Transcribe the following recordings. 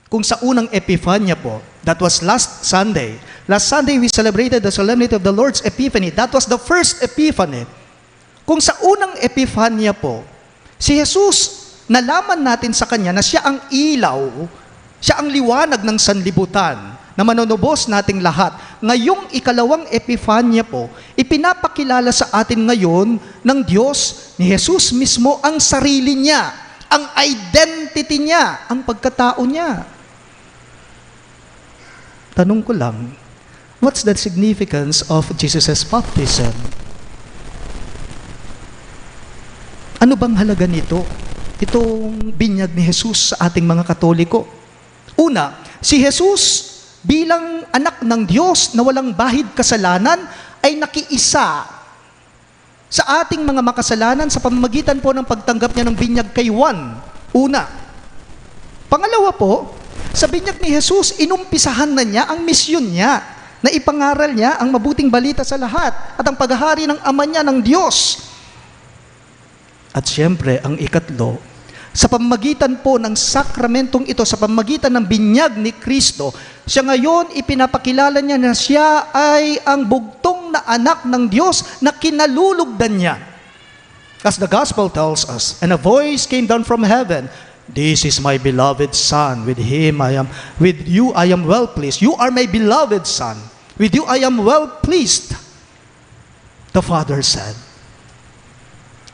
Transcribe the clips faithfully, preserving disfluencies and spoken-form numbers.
Kung sa unang Epifanya po, that was last Sunday. Last Sunday, we celebrated the solemnity of the Lord's Epiphany. That was the first Epiphany. Kung sa unang Epifanya po, si Jesus, nalaman natin sa kanya na siya ang ilaw, siya ang liwanag ng sanlibutan na manunubos nating lahat. Ngayong ikalawang Epifanya po, ipinapakilala sa atin ngayon ng Diyos ni Jesus mismo ang sarili niya, ang identity niya, ang pagkatao niya. Tanong ko lang, what's the significance of Jesus' baptism? Ano bang halaga nito? Itong binyag ni Jesus sa ating mga Katoliko. Una, si Jesus bilang anak ng Diyos na walang bahid kasalanan ay nakiisa sa ating mga makasalanan sa pamamagitan po ng pagtanggap niya ng binyag kay Juan. Una. Pangalawa po, sa binyag ni Jesus, inumpisahan na niya ang misyon niya na ipangaral niya ang mabuting balita sa lahat at ang paghahari ng Ama niya ng Diyos. At siyempre, ang ikatlo, sa pamamagitan po ng sakramentong ito, sa pamamagitan ng binyag ni Kristo, siya ngayon, ipinapakilala niya na siya ay ang bugtong na anak ng Diyos na kinalulugdan niya. As the gospel tells us, "And a voice came down from heaven, 'This is my beloved Son, with him I am, with you I am well pleased. You are my beloved Son. With you I am well pleased,' the Father said."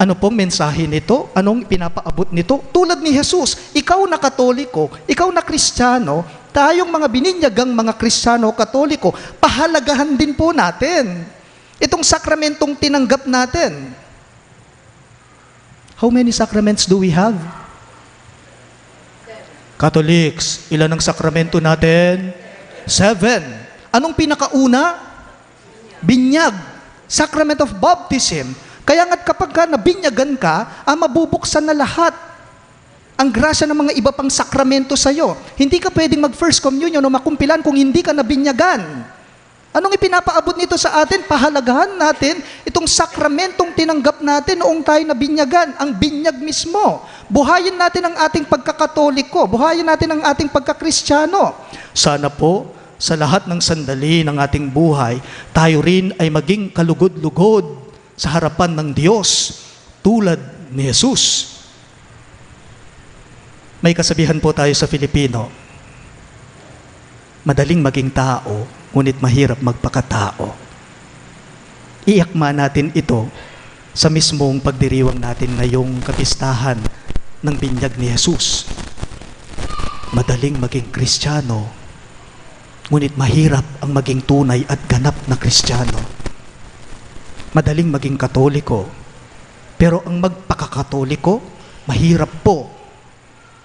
Ano pong mensahe nito? Anong pinapaabot nito? Tulad ni Jesus, ikaw na Katoliko, ikaw na Kristiyano, tayong mga bininyagang mga Kristiyano, Katoliko, pahalagahan din po natin itong sakramentong tinanggap natin. How many sacraments do we have? Catholics, ilan ang sakramento natin? Seven. Anong pinakauna? Binyag. Sacrament of baptism. Kaya nga't kapag ka nabinyagan ka, ah, mabubuksan na lahat ang grasya ng mga iba pang sakramento sa'yo. Hindi ka pwedeng mag-first communion o makumpilan kung hindi ka nabinyagan. Anong ipinapaabot nito sa atin? Pahalagahan natin itong sakramentong tinanggap natin noong tayo nabinyagan, ang binyag mismo. Buhayin natin ang ating pagkakatoliko, buhayin natin ang ating pagkakristyano. Sana po, sa lahat ng sandali ng ating buhay, tayo rin ay maging kalugod-lugod sa harapan ng Diyos tulad ni Jesus. May kasabihan po tayo sa Filipino, "Madaling maging tao, ngunit mahirap magpakatao." Iakma natin ito sa mismong pagdiriwang natin ngayong kapistahan ng binyag ni Jesus. Madaling maging Kristiyano, ngunit mahirap ang maging tunay at ganap na Kristiyano. Madaling maging Katoliko, pero ang magpakakatoliko, mahirap po.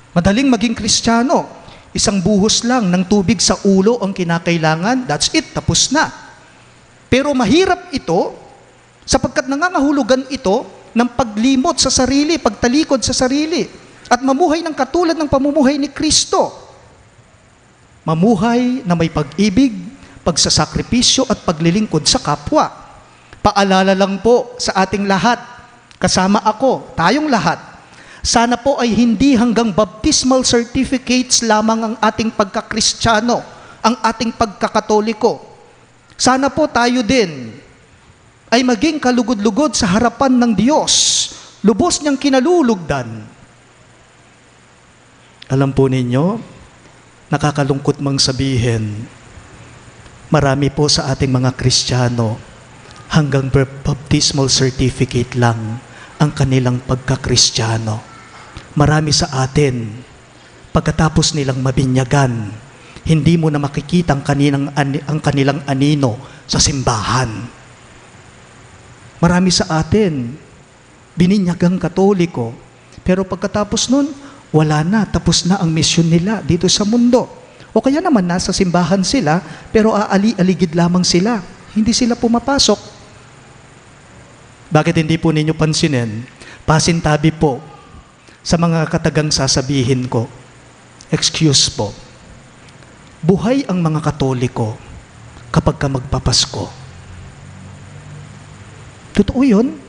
Madaling maging Kristiyano, isang buhos lang ng tubig sa ulo ang kinakailangan, that's it, tapos na. Pero mahirap ito sapagkat nangangahulugan ito ng paglimot sa sarili, pagtalikod sa sarili, at mamuhay ng katulad ng pamumuhay ni Kristo. Mamuhay na may pag-ibig, pagsasakripisyo at paglilingkod sa kapwa. Paalala lang po sa ating lahat, kasama ako, tayong lahat, sana po ay hindi hanggang baptismal certificates lamang ang ating pagkakristyano, ang ating pagkakatoliko. Sana po tayo din ay maging kalugod-lugod sa harapan ng Diyos, lubos niyang kinalulugdan. Alam po ninyo, nakakalungkot mang sabihin, marami po sa ating mga Kristiyano, hanggang bap-, baptismal certificate lang ang kanilang pagkakristyano. Marami sa atin, pagkatapos nilang mabinyagan, hindi mo na makikita ang kaninang ani-, ang kanilang anino sa simbahan. Marami sa atin, bininyagang Katoliko, pero pagkatapos nun, wala na, tapos na ang misyon nila dito sa mundo. O kaya naman, nasa simbahan sila, pero aali-aligid lamang sila. Hindi sila pumapasok. Bakit hindi po ninyo pansinin? Pasintabi po sa mga katagang sasabihin ko, excuse po, buhay ang mga Katoliko kapag ka magpapasko. Totoo yun.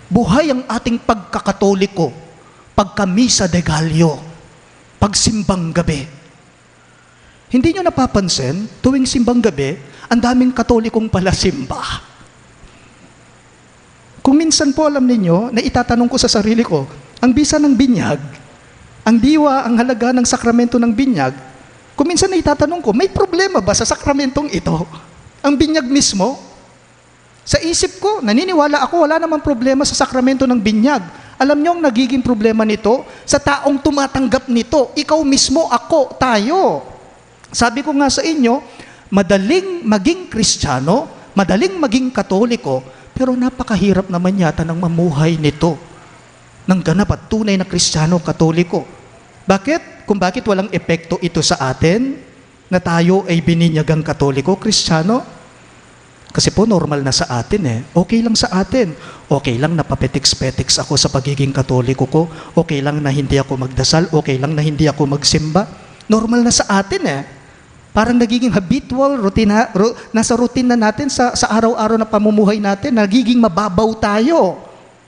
Buhay ang ating pagkakatoliko pagka Misa de Gallo, pagsimbang gabi. Hindi nyo napapansin, tuwing simbang gabi, ang daming Katolikong palasimba. Kung minsan po, alam ninyo, na itatanong ko sa sarili ko, ang bisa ng binyag, ang diwa, ang halaga ng sakramento ng binyag, kung minsan na itatanong ko, may problema ba sa sakramentong ito? Ang binyag mismo? Sa isip ko, naniniwala ako, wala namang problema sa sakramento ng binyag. Alam nyo ang nagiging problema nito? Sa taong tumatanggap nito, ikaw mismo, ako, tayo. Sabi ko nga sa inyo, madaling maging Kristiyano, madaling maging Katoliko, pero napakahirap naman yata ng mamuhay nito ng ganap at tunay na Kristiyano Katoliko. Bakit? Kung bakit walang epekto ito sa atin na tayo ay bininyagang Katoliko, Kristiyano? Kasi po, normal na sa atin eh. Okay lang sa atin. Okay lang na papetiks-petiks ako sa pagiging Katoliko ko. Okay lang na hindi ako magdasal. Okay lang na hindi ako magsimba. Normal na sa atin eh. Parang nagiging habitual, rutina, ru-, nasa routine na natin sa, sa araw-araw na pamumuhay natin. Nagiging mababaw tayo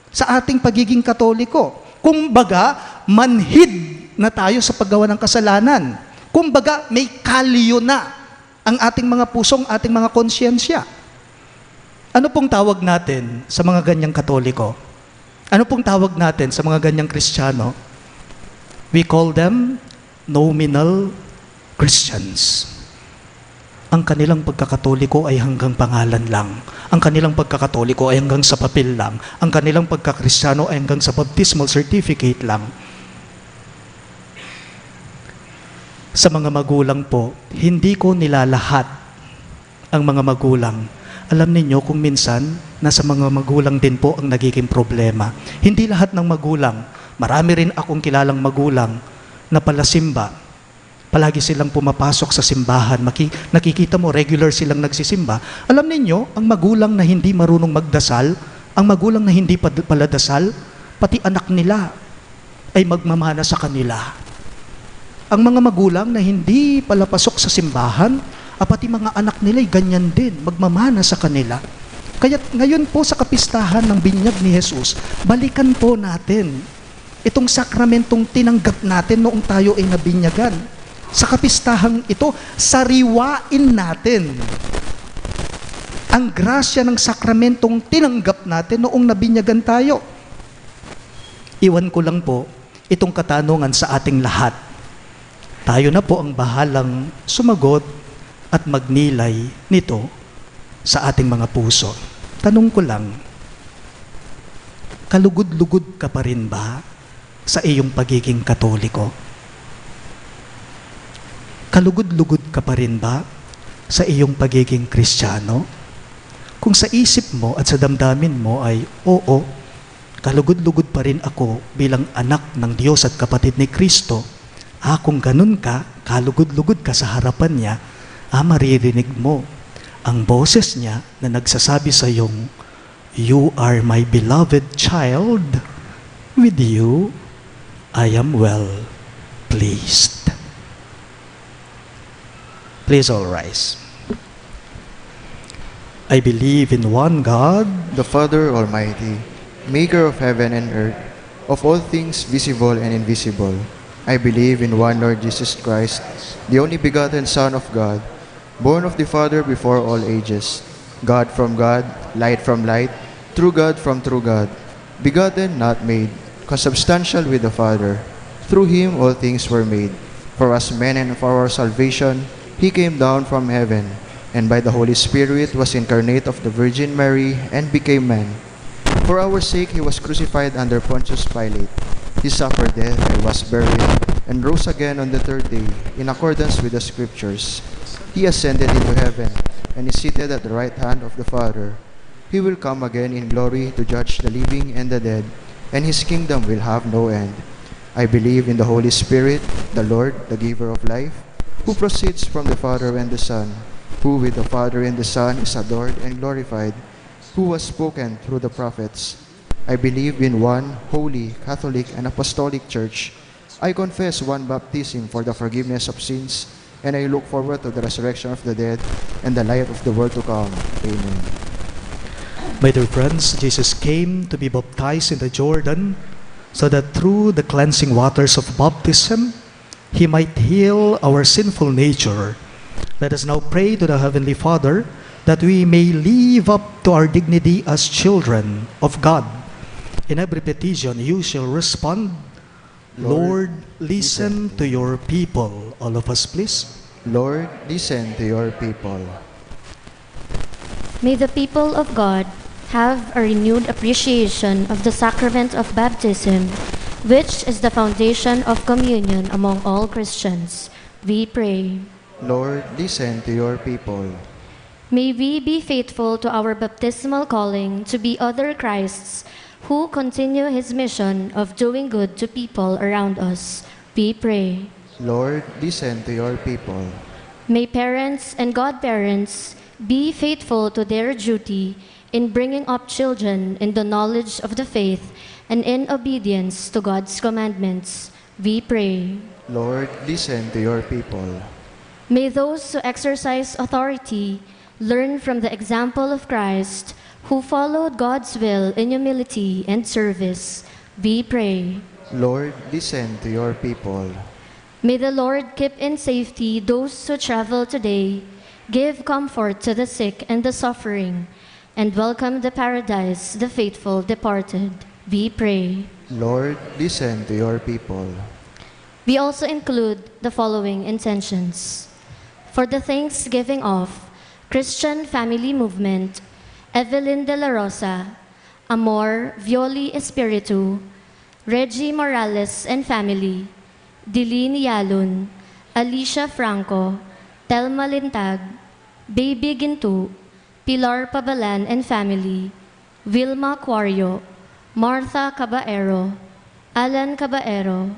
sa ating pagiging Katoliko. Kumbaga, manhid na tayo sa paggawa ng kasalanan. Kumbaga, may kalyo na ang ating mga puso, ang ating mga konsyensya. Ano pong tawag natin sa mga ganyang Katoliko? Ano pong tawag natin sa mga ganyang Kristiyano? We call them nominal Christians. Ang kanilang pagkakatoliko ay hanggang pangalan lang. Ang kanilang pagkakatoliko ay hanggang sa papel lang. Ang kanilang pagkakristyano ay hanggang sa baptismal certificate lang. Sa mga magulang po, hindi ko nilalahat ang mga magulang. Alam ninyo, kung minsan, nasa mga magulang din po ang nagiging problema. Hindi lahat ng magulang. Marami rin akong kilalang magulang na palasimba. Palagi silang pumapasok sa simbahan. Maki-, nakikita mo, regular silang nagsisimba. Alam ninyo, ang magulang na hindi marunong magdasal, ang magulang na hindi pad-, paladasal, pati anak nila ay magmamana sa kanila. Ang mga magulang na hindi palapasok sa simbahan, ah, pati mga anak nila ay ganyan din, magmamana sa kanila. Kaya ngayon po, sa kapistahan ng binyag ni Jesus, balikan po natin itong sakramentong tinanggap natin noong tayo ay nabinyagan. Sa kapistahang ito, sariwain natin ang grasya ng sakramentong tinanggap natin noong nabinyagan tayo. Iwan ko lang po itong katanungan sa ating lahat. Tayo na po ang bahalang sumagot at magnilay nito sa ating mga puso. Tanong ko lang, kalugud-lugud ka pa rin ba sa iyong pagiging Katoliko? Kalugud-lugud ka pa rin ba sa iyong pagiging Kristiyano? Kung sa isip mo at sa damdamin mo ay, "Oo, kalugud-lugud pa rin ako bilang anak ng Diyos at kapatid ni Kristo," ah, kung ganun ka, kalugud-lugud ka sa harapan niya, ah, maririnig mo ang boses niya na nagsasabi sa iyong, "You are my beloved child. With you, I am well pleased." Please all rise. I believe in one God, the Father Almighty, maker of heaven and earth, of all things visible and invisible. I believe in one Lord Jesus Christ, the only begotten Son of God, born of the Father before all ages, God from God, light from light, true God from true God, begotten, not made, consubstantial with the Father. Through him all things were made. For us men and for our salvation, he came down from heaven, and by the Holy Spirit was incarnate of the Virgin Mary and became man. For our sake he was crucified under Pontius Pilate. He suffered death and was buried, and rose again on the third day, in accordance with the Scriptures. He ascended into heaven, and is seated at the right hand of the Father. He will come again in glory to judge the living and the dead, and his kingdom will have no end. I believe in the Holy Spirit, the Lord, the giver of life, who proceeds from the Father and the Son, who with the Father and the Son is adored and glorified, who was spoken through the prophets. I believe in one holy, Catholic, and Apostolic Church. I confess one baptism for the forgiveness of sins, and I look forward to the resurrection of the dead and the life of the world to come. Amen. My dear friends, Jesus came to be baptized in the Jordan so that through the cleansing waters of baptism, He might heal our sinful nature. Let us now pray to the Heavenly Father that we may live up to our dignity as children of God. In every petition, you shall respond, "Lord, listen to your people." All of us, please. Lord, listen to your people. May the people of God have a renewed appreciation of the sacrament of baptism, which is the foundation of communion among all Christians. We pray. Lord, listen to your people. May we be faithful to our baptismal calling to be other Christs who continue his mission of doing good to people around us. We pray. Lord, listen to your people. May parents and godparents be faithful to their duty in bringing up children in the knowledge of the faith and in obedience to God's commandments. We pray. Lord, listen to your people. May those who exercise authority learn from the example of Christ, who followed God's will in humility and service. We pray. Lord, listen to your people. May the Lord keep in safety those who travel today, give comfort to the sick and the suffering, and welcome the paradise the faithful departed. We pray. Lord, listen to your people. We also include the following intentions. For the thanksgiving of Christian Family Movement, Evelyn De La Rosa, Amor, Violi Espiritu, Reggie Morales and family, Dilin Yalun, Alicia Franco, Telma Lintag, Baby Gintu, Pilar Pabalan and family, Wilma Cuario, Martha Caballero, Alan Caballero,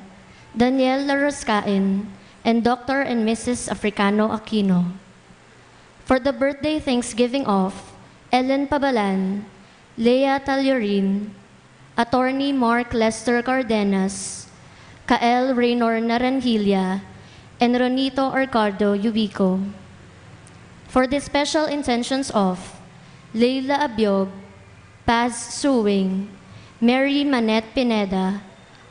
Daniel Laroscain, and Doctor and Missus Africano Aquino. For the birthday thanksgiving of Ellen Pabalan, Lea Tallerin, Attorney Mark Lester Cardenas, Kael Reynor Naranjilla, and Ronito Arcardo Yubico. For the special intentions of Leila Abiog, Paz Suing, Mary Manette Pineda,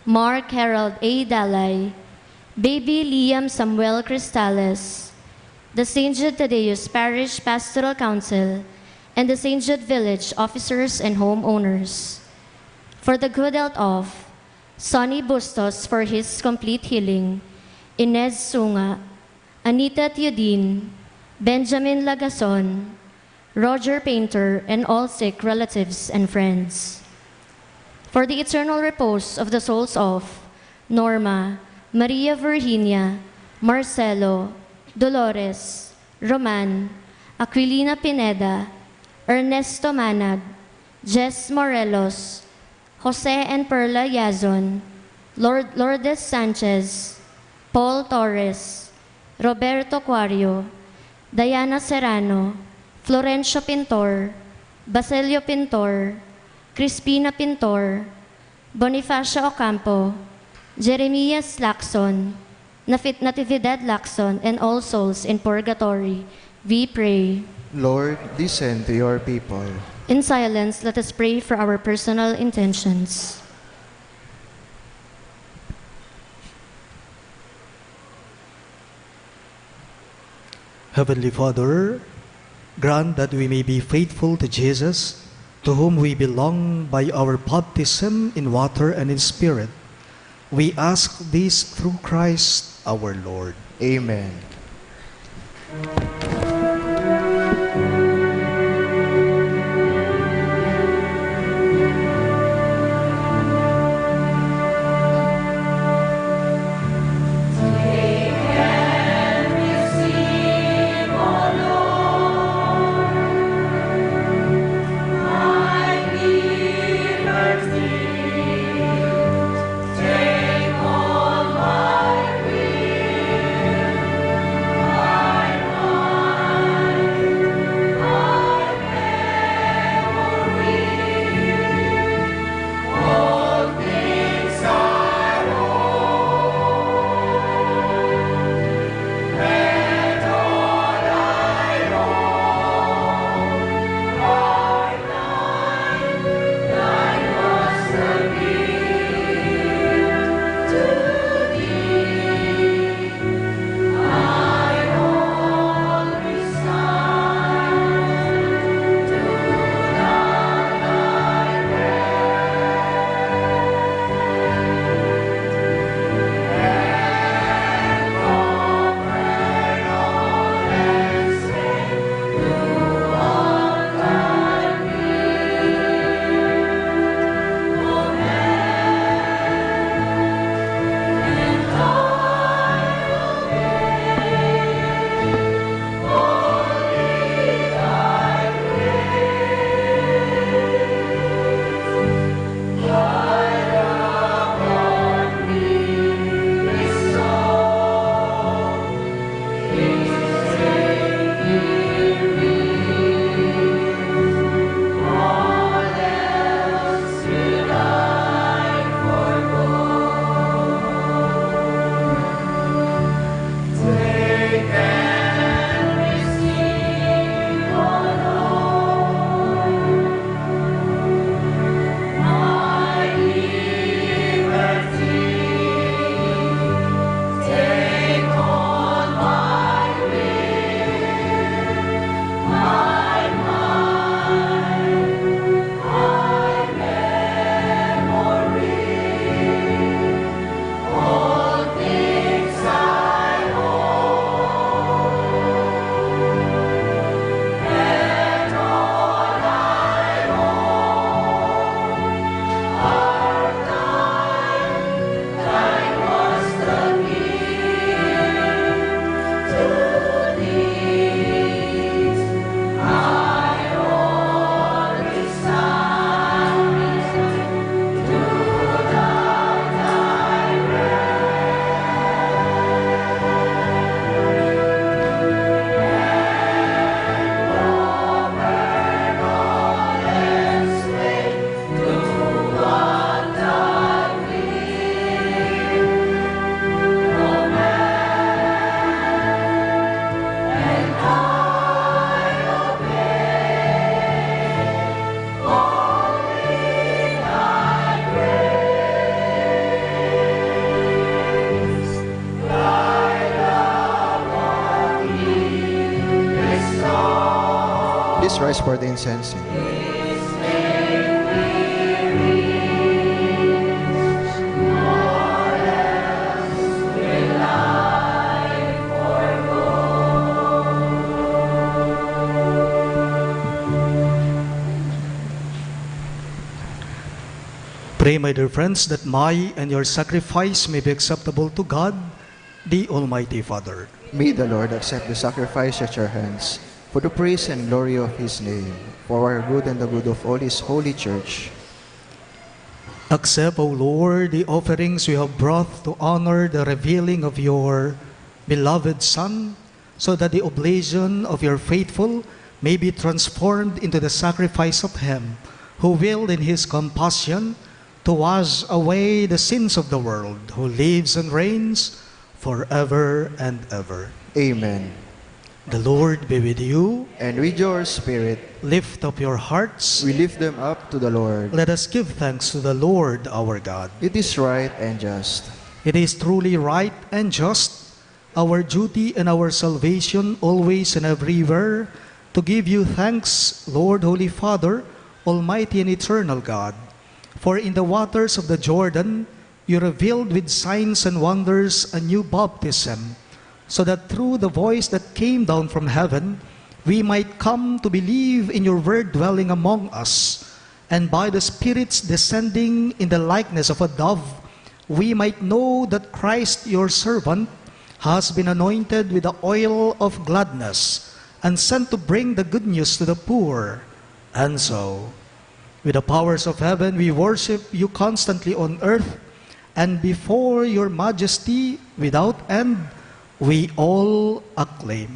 Mark Harold A. Dalay, Baby Liam Samuel Cristales, the Saint Jude Thaddeus Parish Pastoral Council, and the Saint Jude Village officers and homeowners. For the good health of Sonny Bustos for his complete healing, Inez Sunga, Anita Theodin, Benjamin Lagason, Roger Painter, and all sick relatives and friends. For the eternal repose of the souls of Norma, Maria Virginia, Marcelo, Dolores, Roman, Aquilina Pineda, Ernesto Manag, Jess Morelos, Jose and Perla Yazon, Lord Lourdes Sanchez, Paul Torres, Roberto Cuario, Diana Serrano, Florencio Pintor, Basilio Pintor, Crispina Pintor, Bonifacio Ocampo, Jeremias Lacson, Nafit-, Natividad Lacson, and all souls in purgatory, we pray. Lord, listen to your people. In silence, let us pray for our personal intentions. Heavenly Father, grant that we may be faithful to Jesus, to whom we belong by our baptism in water and in spirit. We ask this through Christ our Lord. Amen. Let's rise for the incense. Pray, my dear friends, that my and your sacrifice may be acceptable to God, the Almighty Father. May the Lord accept the sacrifice at your hands for the praise and glory of his name, for our good and the good of all his holy church. Accept, O Lord, the offerings we have brought to honor the revealing of your beloved Son, so that the oblation of your faithful may be transformed into the sacrifice of him who will, in his compassion, to wash away the sins of the world, who lives and reigns forever and ever. Amen. The Lord be with you. And with your spirit. Lift up your hearts. We lift them up to the Lord. Let us give thanks to the Lord our God. It is right and just. It is truly right and just, our duty and our salvation, always and everywhere, to give you thanks, Lord, Holy Father, Almighty and eternal God. For in the waters of the Jordan you revealed with signs and wonders a new baptism, so that through the voice that came down from heaven, we might come to believe in your word dwelling among us, and by the Spirit's descending in the likeness of a dove, we might know that Christ, your servant, has been anointed with the oil of gladness and sent to bring the good news to the poor. And so, with the powers of heaven, we worship you constantly on earth, and before your majesty without end, we all acclaim.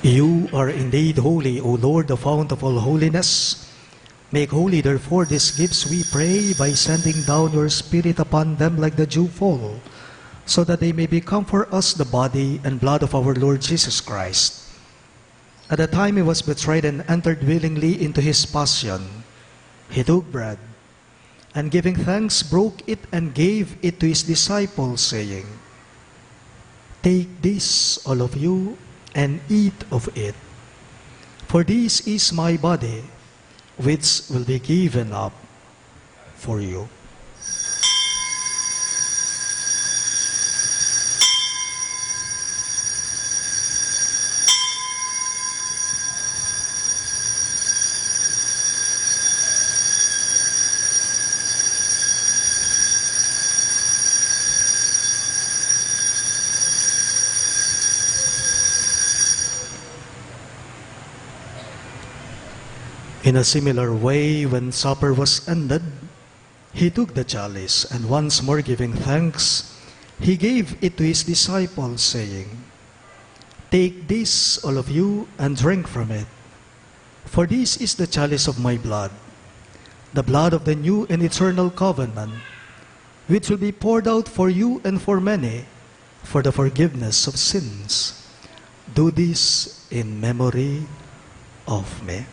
You are indeed holy, O Lord, the fount of all holiness. Make holy, therefore, these gifts, we pray, by sending down your Spirit upon them like the dewfall, so that they may become for us the body and blood of our Lord Jesus Christ. At the time he was betrayed and entered willingly into his passion, he took bread, and giving thanks, broke it and gave it to his disciples, saying, "Take this, all of you, and eat of it. For this is my body, which will be given up for you." In a similar way, when supper was ended, he took the chalice, and once more giving thanks, he gave it to his disciples, saying, "Take this, all of you, and drink from it. For this is the chalice of my blood, the blood of the new and eternal covenant, which will be poured out for you and for many for the forgiveness of sins. Do this in memory of me."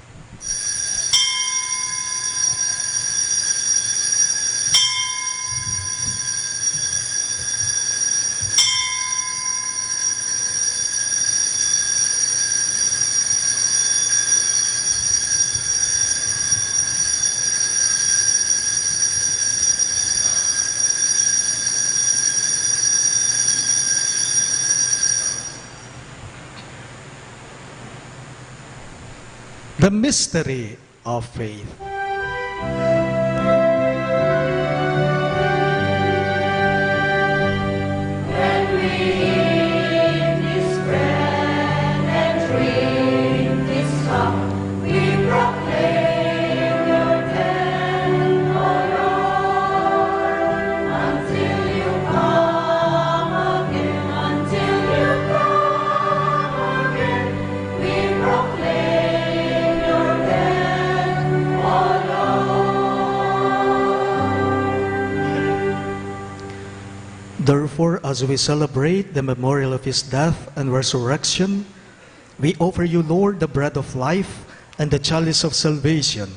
Mystery of faith. Therefore, as we celebrate the memorial of his death and resurrection, we offer you, Lord, the bread of life and the chalice of salvation,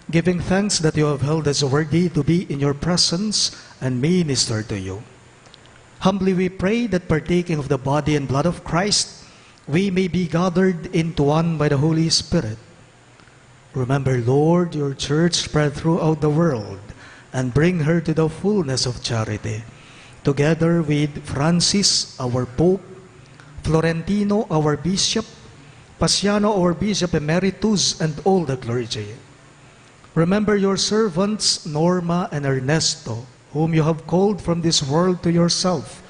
giving thanks that you have held us worthy to be in your presence and minister to you. Humbly we pray that, partaking of the body and blood of Christ, we may be gathered into one by the Holy Spirit. Remember, Lord, your church spread throughout the world, and bring her to the fullness of charity, together with Francis, our Pope, Florentino, our Bishop, Paciano, our Bishop Emeritus, and all the clergy. Remember your servants, Norma and Ernesto, whom you have called from this world to yourself.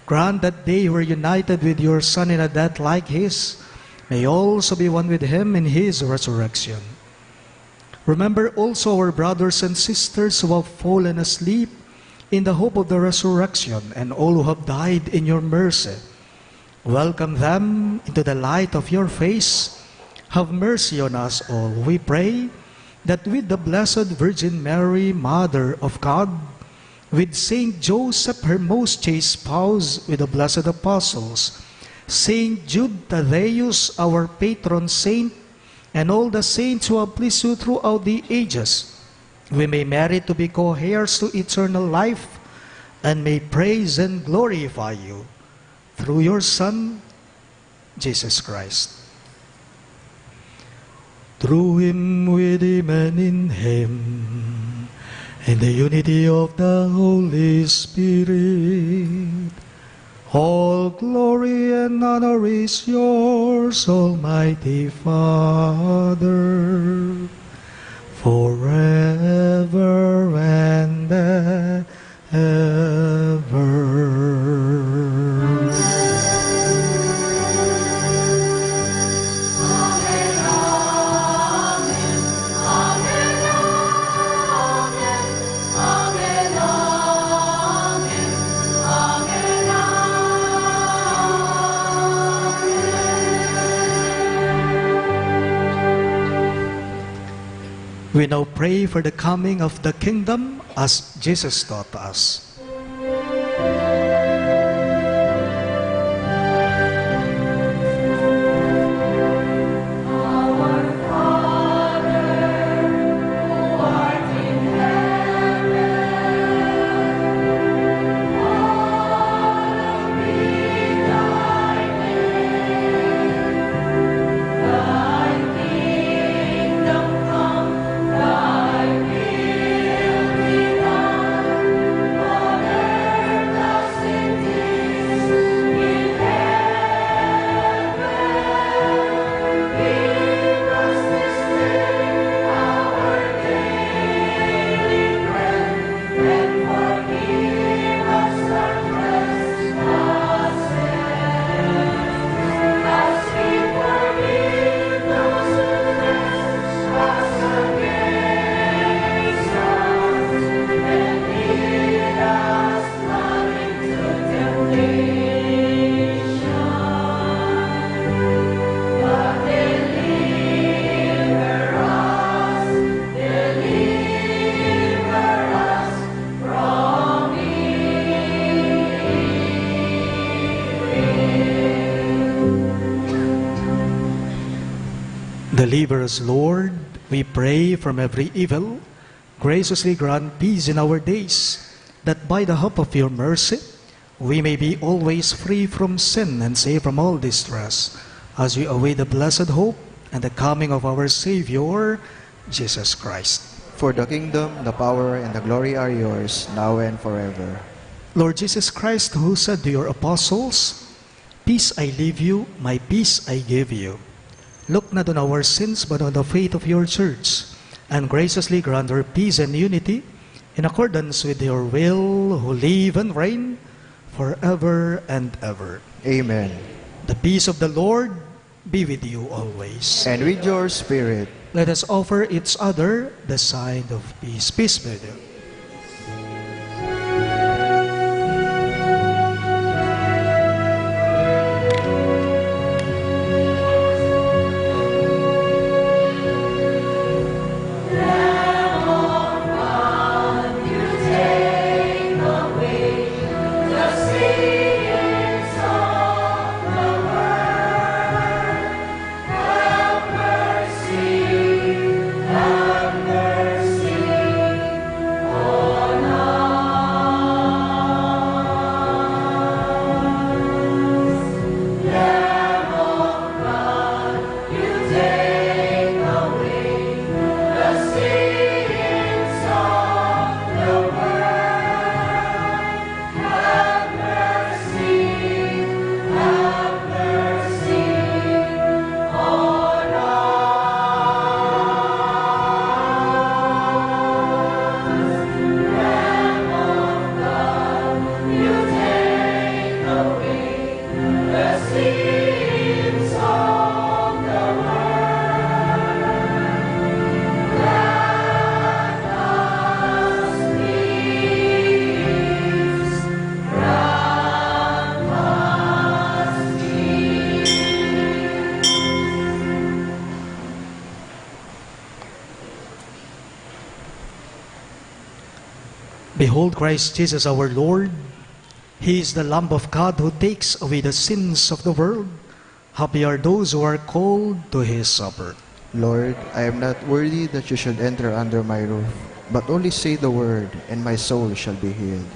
Grant that they who were united with your Son in a death like his may also be one with him in his resurrection. Remember also our brothers and sisters who have fallen asleep in the hope of the resurrection, and all who have died in your mercy. Welcome them into the light of your face. Have mercy on us all, we pray, that with the Blessed Virgin Mary, Mother of God, with Saint Joseph, her most chaste spouse, with the blessed apostles, Saint Jude Thaddeus, our patron saint, and all the saints who have pleased you throughout the ages, we may merit to be co-heirs to eternal life, and may praise and glorify you through your Son, Jesus Christ. Through him, with him, and in him, in the unity of the Holy Spirit, all glory and honor is yours, Almighty Father, forever and ever. We now pray for the coming of the kingdom as Jesus taught us. Deliver us, Lord, we pray, from every evil. Graciously grant peace in our days, that by the help of your mercy we may be always free from sin and safe from all distress, as we await the blessed hope and the coming of our Savior, Jesus Christ. For the kingdom, the power, and the glory are yours, now and forever. Lord Jesus Christ, who said to your apostles, "Peace I leave you, my peace I give you," Look not on our sins, but on the faith of your church, and graciously grant her peace and unity in accordance with your will, who live and reign forever and ever. Amen. The peace of the Lord be with you always. And with your spirit. Let us offer each other the sign of peace. Peace be with you. Behold Christ Jesus our Lord. He is the Lamb of God who takes away the sins of the world. Happy are those who are called to his supper. Lord, I am not worthy that you should enter under my roof, but only say the word, and my soul shall be healed.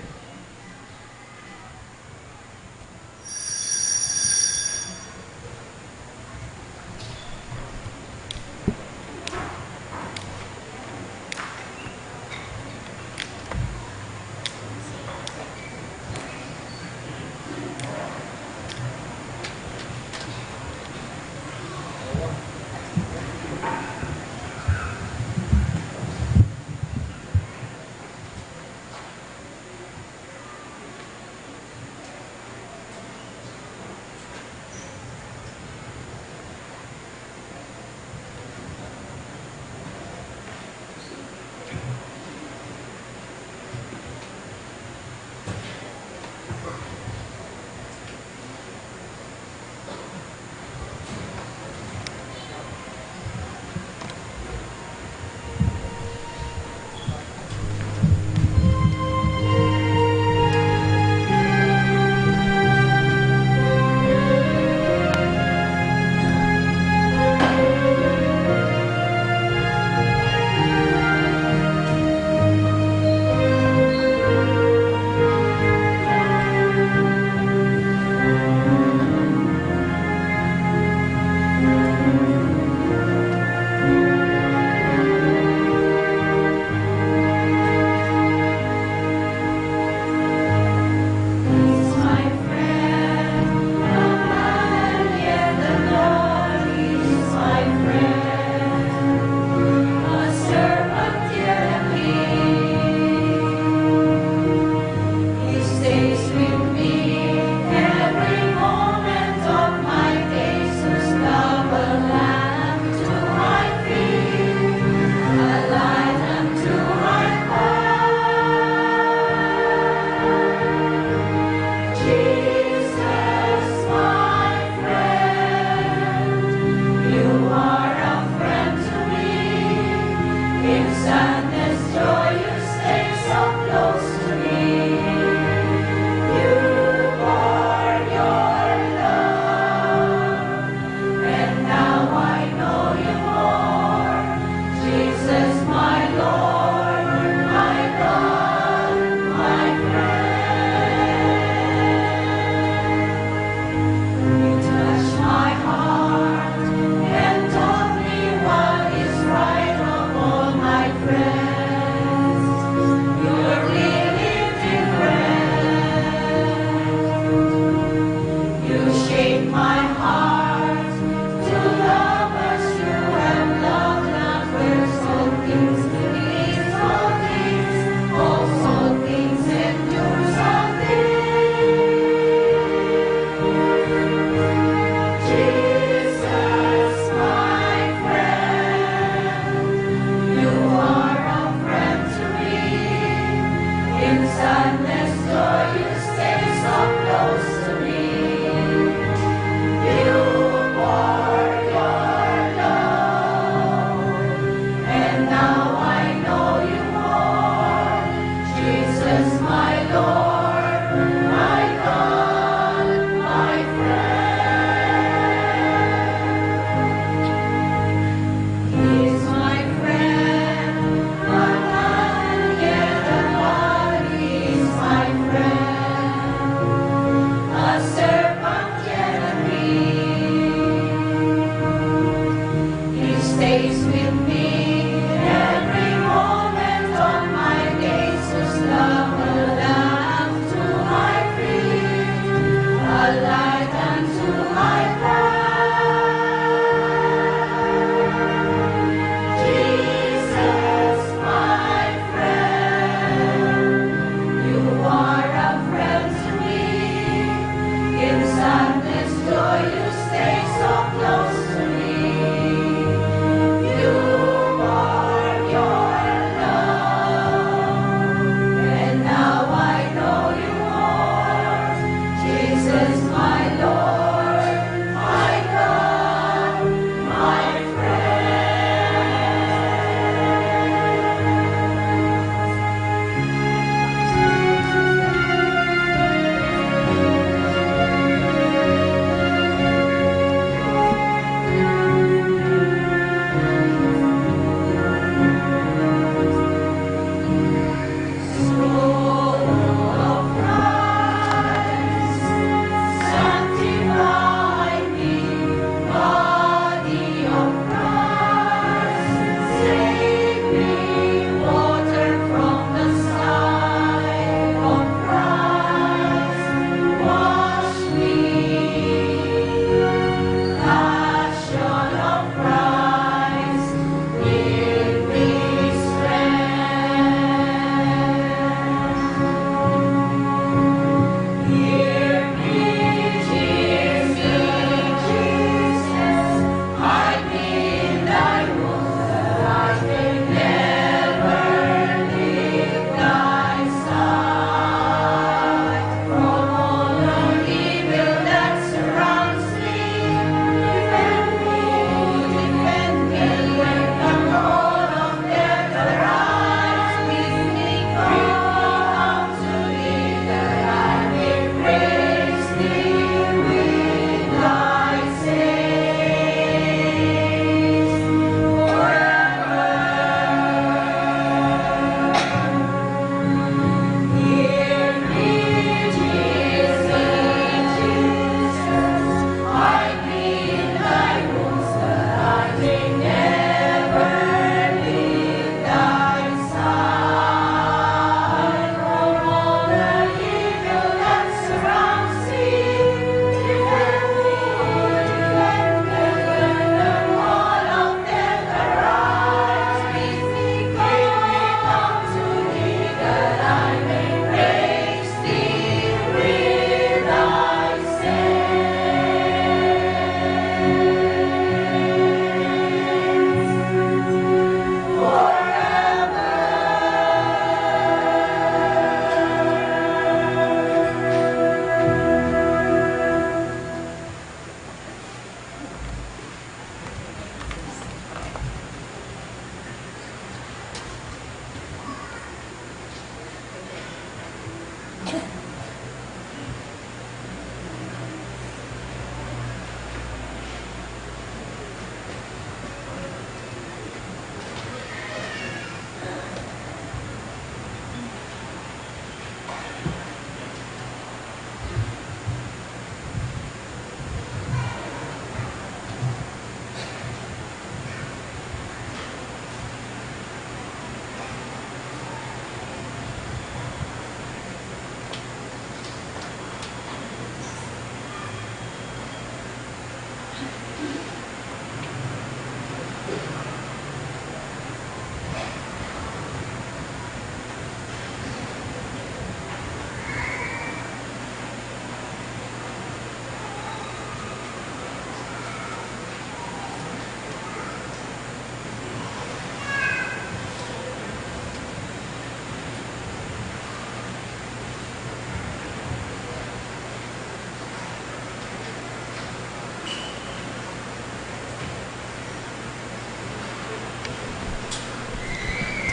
He stays with me every moment of my days. Who's thou, a lamp to my feet, a light unto my path? Jesus, my friend, you are a friend to me. In sadness, joy, you stay so close to me. You pour your love, and now I know you more. Jesus, my Lord, my God, my friend. You touch my heart and taught me what is right of all my friends. Your living bread. You shape my heart to love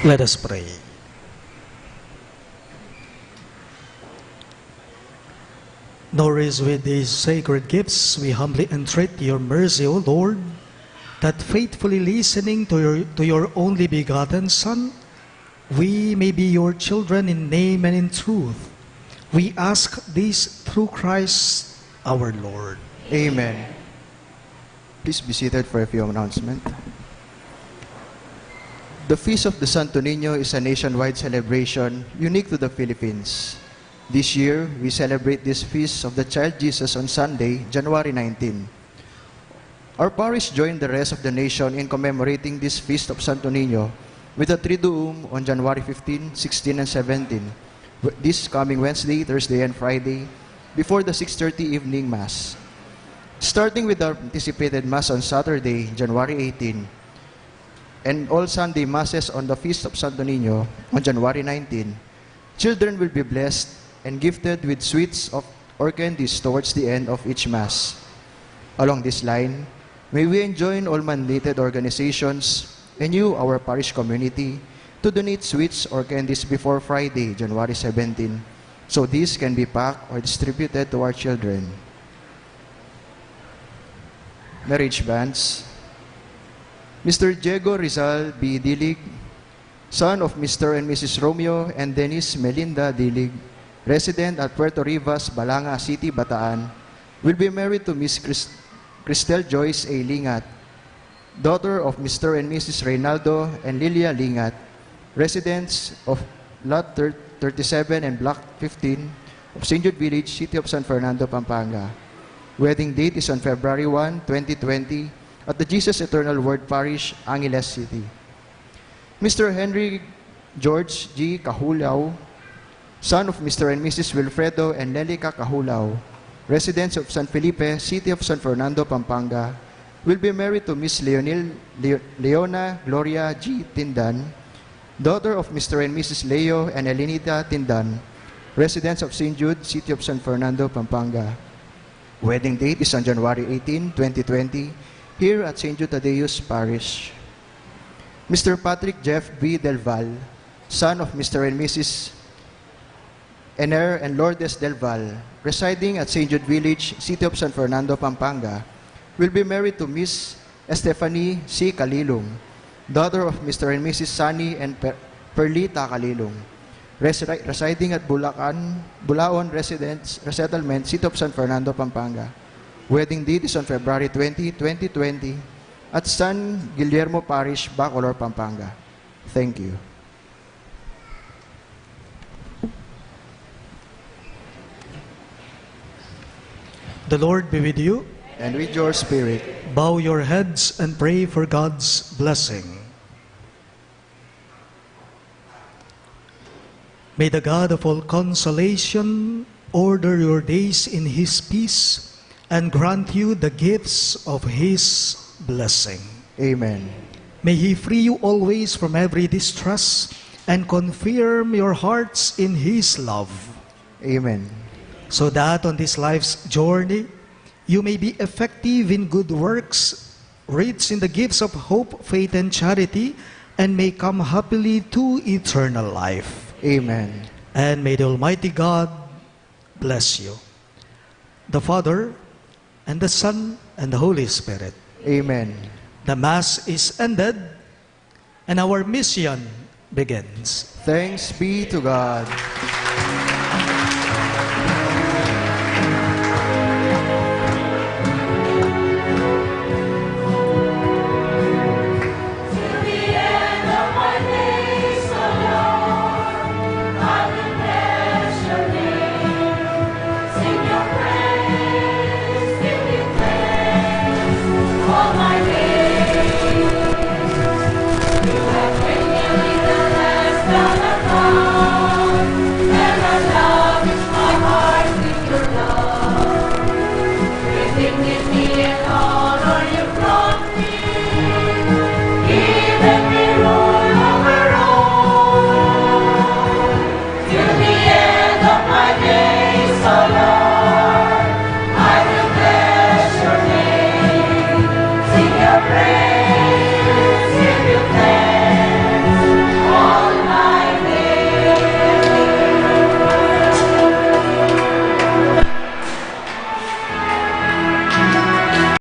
Let us pray. Nourished with these sacred gifts, we humbly entreat your mercy, O Lord, that faithfully listening to your, to your only begotten Son, we may be your children in name and in truth. We ask this through Christ our Lord. Amen. Please be seated for a few announcements. The Feast of the Santo Niño is a nationwide celebration unique to the Philippines. This year, we celebrate this Feast of the Child Jesus on Sunday, January nineteen. Our parish joined the rest of the nation in commemorating this Feast of Santo Niño with a Triduum on January fifteen, sixteen, and seventeen, w- this coming Wednesday, Thursday, and Friday, before the six thirty evening Mass. Starting with our anticipated Mass on Saturday, January eighteen, and all Sunday Masses on the Feast of Santo Niño on January nineteen, children will be blessed and gifted with sweets of, or candies towards the end of each Mass. Along this line, may we enjoin all mandated organizations and you, our parish community, to donate sweets or candies before Friday, January seventeen, so these can be packed or distributed to our children. Marriage banns. Mister Diego Rizal B. Dilig, son of Mister and Missus Romeo and Denise Melinda Dilig, resident at Puerto Rivas, Balanga City, Bataan, will be married to Miss Chris- Cristel Joyce A. Lingat, daughter of Mister and Missus Reynaldo and Lilia Lingat, residents of Lot thir- thirty-seven and Block fifteen of Saint Jude Village, City of San Fernando, Pampanga. Wedding date is on February one, twenty twenty, at the Jesus Eternal Word Parish, Angeles City. Mister Henry George G. Cajulao, son of Mister and Missus Wilfredo and Lelica Cajulao, residents of San Felipe, City of San Fernando, Pampanga, will be married to Miss Leonil, Leo- Leona Gloria G. Tindan, daughter of Mister and Missus Leo and Elenita Tindan, residents of Saint Jude, City of San Fernando, Pampanga. Wedding date is on January eighteen, twenty twenty, here at Saint Jude Thaddeus Parish. Mister Patrick Jeff B. Del Val, son of Mister and Missus Ener and Lourdes Del Val, residing at Saint Jude Village, City of San Fernando, Pampanga, will be married to Miss Stephanie C. Calilung, daughter of Mister and Missus Sunny and Per- Perlita Calilung, resi- residing at Bulacan, Bulaon Residence Resettlement, City of San Fernando, Pampanga. Wedding date is on February twenty, twenty twenty, at San Guillermo Parish, Bacolor, Pampanga. Thank you. The Lord be with you. And with your spirit. Bow your heads and pray for God's blessing. May the God of all consolation order your days in his peace and grant you the gifts of his blessing. Amen. May he free you always from every distrust and confirm your hearts in his love. Amen. So that on this life's journey, you may be effective in good works, rich in the gifts of hope, faith, and charity, and may come happily to eternal life. Amen. And may the Almighty God bless you. The Father, and the Son, and the Holy Spirit. Amen. The Mass is ended, and our mission begins. Thanks be to God.